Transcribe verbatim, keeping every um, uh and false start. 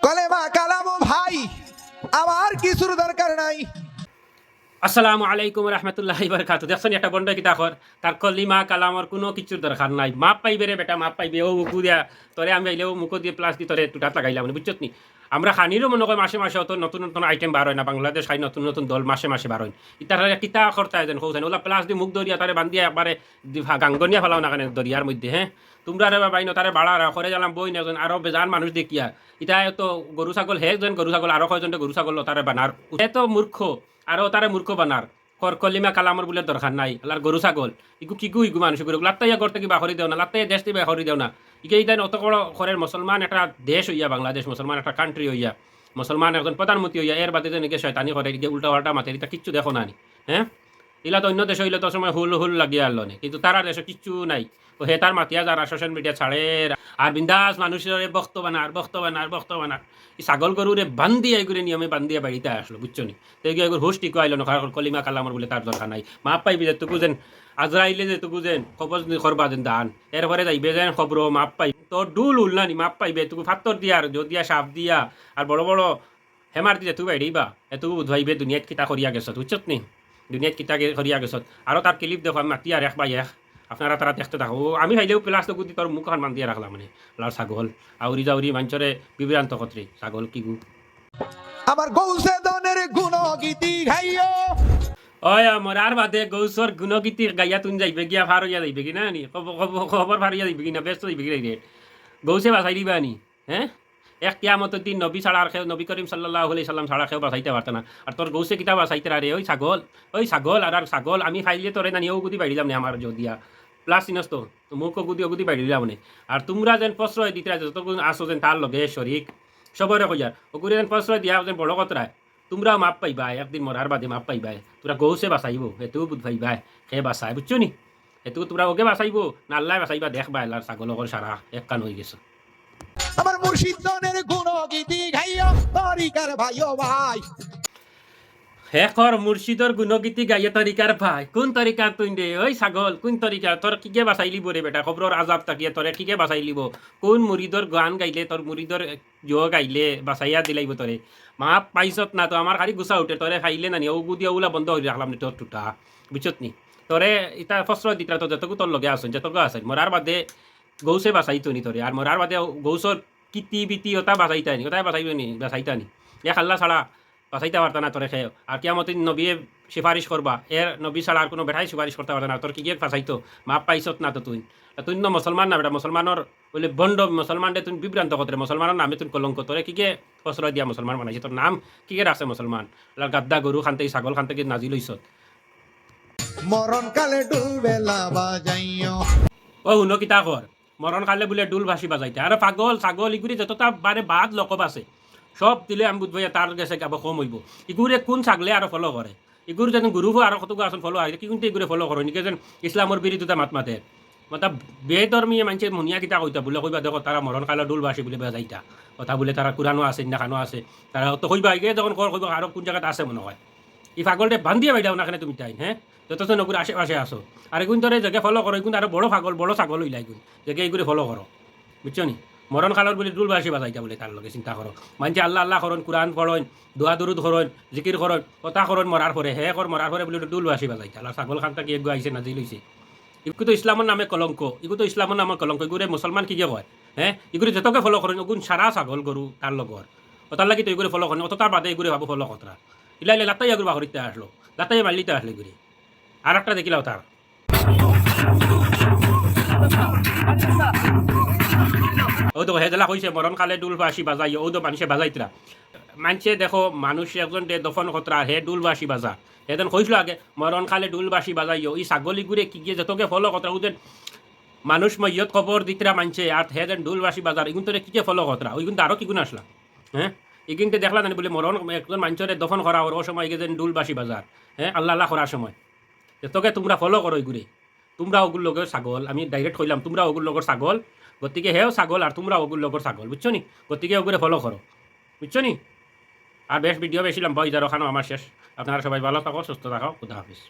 কলেমা কালামও ভাই, আমার কিছুর দরকার নাই। আসসালামু আলাইকুম রহমতুল্লাহ বারকাত। দেখছনি একটা বন্ড কিতা কর, তার কলিমা কালামর কুনু কিছুর দরকার নাই। মাফ পাইবে রে বেটা, মাফ পাইবে। অউ উকু দিয়া তোরে আমি পাইলে অউ মুখো দিয়া প্লাস দি তোরে টুটাত লাগাইলাম, বুঝছত নি? আমরা খানিরও মনে কয় মাসে মাসে অত নতুন নতুন আইটেম বার অয় না, বাংলাদেশ খানি নতুন নতুন দল মাসে মাসে বার অইন। ইতারে কিতা করতা যেন কও যেন, অলা প্লাস দি মুখ ধরিয়া তারে বান্ধিয়া একবারে দি-, ফা-, গাঙ্গনিয়া ফালাও না কেনে দরিয়ার মধ্যে, হে? তুমরা রে বাবা, ইনো তারে বাড়া রাখো রে, জানলাম বইন একজন আরো বেজান মানুষ দেখিয়া। ইতা তো গরু ছাগল, হে একজন গরু ছাগল, আরো কয়জনরে গরু ছাগল অতারে বানার। এ তো মূর্খ, আরো অতারে মূর্খ বানার। কর কলিমা কালামর বুলে দরকার নাই, আল্লার গরু ছাগল। ইগু কিগু, ইগু মানুষ ইগু লাত্তাইয়া ঘর থাকি বার করি দেও না, লাত্তাইয়া দেশ থাকি বার করি দেও না। ইগে ইদাইন অত বড় করের মুসলমান একটা দেশ অইয়া, বাংলাদেশ মুসলমান একটা কান্ট্রি অইয়া, মুসলমান একজন প্রধানমন্ত্রী অইয়া, এর বাদে যেন ইগে শয়তানি করের, ইগে উল্টা পাল্টা মাতের, ইতা কিচ্ছু দেখো না নি, হে? ইলা তো অন্য দেশো অইলে তো সময় হুল হুল লাগিয়া আনলো নে, কিন্তু তারার দেশো কিচ্ছু নাই। ও হে তার মাতিয়া যারা সোশ্যাল মিডিয়া ছাড়ের, আর বিন্দাস মানুষরে ভক্ত বানার, ভক্ত বানার, ভক্ত বানার। ই ছাগল গরুরে বান্ধিয়া, ইগুরে নিয়মে বান্ধিয়া বাড়িত আয় আসলো, বুঝছো নি? তে ইগু এগুর হুশ ঠিক আইলো না, কারণ কলিমা কালামর বুলে তার দরকার নাই। মাফ পাইবি যেটুকু যেন, আজরাইলে যেটুকু যেন, কবজ নি করবা যেন দান। এরপরে যাইবে যেন কবরো মাফ পাই। তো ডুল উল না নি, মাফ পাইবে, এটুকু ফাত্তর দিয়া আর জো দিয়া, সাপ দিয়া, আর বড় বড় হেমার দি যেটুকু বাইড়াইবা, এটুকু বুঝবাইবে দুনিয়াত কিতা করিয়া গেছত, বুঝছত নি? দুনিয়াত কিতা গে-, করিয়া গেছত। আরো তার ক্লিপ দেখো, আমি মাতি আর এক বাই এক। আপনারা তারা দেখতে থাকো। ও, আমি পাইলেও প্লাস তো গুদি তোর মুখ খান বান্ধিয়া রাখলাম মানে, লাল ছাগল। আউরি জাউরি মানষরে বিভ্রান্ত করত্রে, ছাগল কিগু। আমার গৌসে দনের গুণগীতি গাইও। ওই, আমার আর বাদে গৌসর গুণগীতি গাইয়া তুন যাইবে গিয়া, ফার অইয়া যাইবে কি না নি? খব-, খব-, খবর ফার অইয়া যাইবে কি না? ব্যস্ত যাইবে কি না রে? গৌসে বাঁচাই দিবা নি? হে? এক কিয়ামতর দিন নবী ছাড়া আর কেউ, নবী করিম সাল্লাল্লাহু আলাইহি সাল্লাম ছাড়া কেউ বাঁচাইতা পারতা না। আর তোর গৌসে কিতা বাঁচাইতরা রে? ওই ছাগল, ওই ছাগল, আর, আর ছাগল, আমি পাইলে তোরে নানি অগুদি বাইড়াইলাম নে আমার জো দিয়া। প্লাস চিনস তো, মুখ অগুদি, অগুদি বাইড়াইলাম নে। আর তুমরা যেন প্রশ্রয় দিতরা, যতগুন আছো যেন তার লগে শরিক, সবরে কইয়ার, অগুরে যেন প্রশ্রয় দিয়া যেন বড় করতরায়। তুমরাও মাফ পাইবায়, একদিন মরার বাদে মাফ পাইবায়। তুমরা গৌসে বাঁচাইবো, এটুকু বুঝ পাইবায়, কে বাঁচায়, বুঝছো নি? এটুকু তুমরা অগে বাঁচাইবো, না আল্লায় বাঁচাইবা, দেখবায়, আল্লার ছাগল অকল সারা একখান অইগেছে। আমার মুর্শিদ দনের গুণগীতি গাইও, তরিকার ভাই ও ভাই। হে কর মুর্শিদর গুণগীতি গাইও তরিকার ভাই। কুন তরিকার তুইন রে? ওই ছাগল, কুন তরিকার? তোর কিগে বাঁচাইলিবো রে বেটা? কবরর আজাব থাকিয়া তোরে কিগে বাঁচাইলিবো? কুন মুরিদর গান গাইলে, তোর মুরিদর জো গাইলে বাঁচাইয়া দিলাইবো তোরে? মাফ পাইছত না তো, আমার খালি গুসা উঠে, তোরে পাইলে নানি, অগুদিয়া অউলা বন্ধ করি রাখলাম নি তোর টুটা, বুঝছত নি? তোরে ইতা প্রশ্রয় দিতরা তো যতগু তোর লগে আছইন, যতগু আছইন, মরার বাদে গৌসে বাঁচাইতো নি তোরে, আর মরার বাদে গৌসর কিতি বিতি অতা বাঁচাইতা নি, অতায় বাঁচাইবো নি, বাঁচাইতা নি। এক আল্লা ছাড়া বাঁচাইতা পারতা না তোরে কেউ। আর কিয়ামতর দিন নবীয়ে সুপারিশ করবা, এর নবী ছাড়া আর কুনু বেটায় সুপারিশ করতা পারতা না, তোর কিগে বাঁচাইতো? মাফ পাইছত না তো তুইন। তা তুইন তো মুসলমান না বেটা, মুসলমানর অইলে ভন্ড, মুসলমানরে তুইন বিভ্রান্ত করতরে, মুসলমানর নামে তুইন কলঙ্ক, তোরে কিগে প্রশ্রয় দিয়া মুসলমান বানাইছে, তোর নাম কিগে রাখছে মুসলমান? আল্লার গাদ্দা গরু খান থাকি, ছাগল খান থাকি নাজিল অইছত। মরণ কালে ডুল বেলা বাজাইও। ও হুনো কিতা কর, মরণ কালে বুলে ডুল বাঁশি বাজাইতা। আরে পাগল, ছাগল, ইগুরে যততা বারে বাদ লকব আছে, সব দিলে আমি বুঝবায় তার গেছে গাবো কম অইবো। ইগুরে কুন ছাগলে আরো ফলো করে? ইগুর যেন গ্রুপো আরো কতগু আছইন ফলো আছে, কিগুনতে ইগুরে ফলো করইন? ইগে যেন ইসলামর বিরুদ্ধতা মাত মাতের। মাতা বেধর্মীয়ে মানষে হুনিয়া কিতা কইতা বুলে কইবা, দেখো, তারা মরণ কালে ডুল বাঁশি বুলে বাজাইতা। অতা বুলে তারা কুরআনো আছে, ইন্না খানো আছে। তারা তো কইবা, ইগে যখন কর কইবা, আরো কুন জাগাত আছে মনে কয়। ই পাগলরে বান্ধিয়া বাইড়াও না কেনে তুমি তাইন, হে? যতজন অগুর আশেপাশে আছো। আর ইগুইন্তরে যেগে ফলো করো, ইগুইন আরো বড় পাগল, বড় ছাগল অইলা ইগুইন। যেগে ইগুরে ফলো করো। বুঝছো নি? মরণ কালর বুলে ডুল বাঁশি বাজাইতা বুলে তার লগে, চিন্তা করো। মানষে আল্লা আল্লা করইন, কুরআন পড়ইন, দোয়া দুরুদ করইন, জিকির করইন, অতা করইন মরার পরে, হে কর মরার পরে বুলে ডুল বাঁশি বাজাইতা। আল্লার ছাগল খান থাকি এগু আইছে নাজিল অইছে। ইগু তো ইসলামর নামে কলঙ্ক, ইগু তো ইসলামর নামে কলঙ্ক, ইগুরে মুসলমান কিগে কয়? হে? ইগুরে যতগে ফলো করইন, অগুন সারা ছাগল গরু তার লগর। অতার লাগি তো ইগুরে ফলো করইন, অততার বাদে ইগুরে ভাবো ফলো করতরা। ইলা ইলা লাত্তাইয়া ইগুরে বাহরিতে আসলো, লাত্তাইয়া মারলিতে আসলো ইগুরে। আর একটা দেখিলাও তার। অউ দেখো, হে যেলা কইছে, "মরণ কালে ডুল বাঁশি বাজাইও", অউ তো মানষে বাজাইতরা। মানষে দেখো, মানুষ একজনরে দফন করতরা, হে ডুল বাঁশি বাজা। হে যেন কইছিল আগে, "মরণ কালে ডুল বাঁশি বাজাইও", ই ছাগল ইগুরে কিগে যতগে ফলো করতরা, অউ যেন মানুষ মইয়ত কবর দিতরা মানষে, আর হে যেন ডুল বাঁশি বাজার, ইগুইন্তরে কিগে ফলো করতরা, অউ ইগুইন তো আরো কিগুন আছলা, হে? ইগুইনতে দেখলা নানি বুলে মরণ একজন মানষরে দফন করা অর, অউ সময় ইগে যেন ডুল বাঁশি বাজার, হে, আল্লা আল্লা করার সময়। যতগে তুমরা ফলো করো ইগুরে, তুমরা অগুর লগর ছাগল, আমি direct কইলাম, তুমরা অগুর লগর ছাগল, গতিকে হেও ছাগল আর তুমরা অগুর লগর ছাগল, বুঝছো নি? গতিকে অগুরে ফলো করো, বুঝছো নি? আর বেশ ভিডিও বেশি লম্বা অই যার, অখানো আমার শেষ। আপনারা সবাই ভালো থাকো, সুস্থ থাকো, খুদা হাফিজ।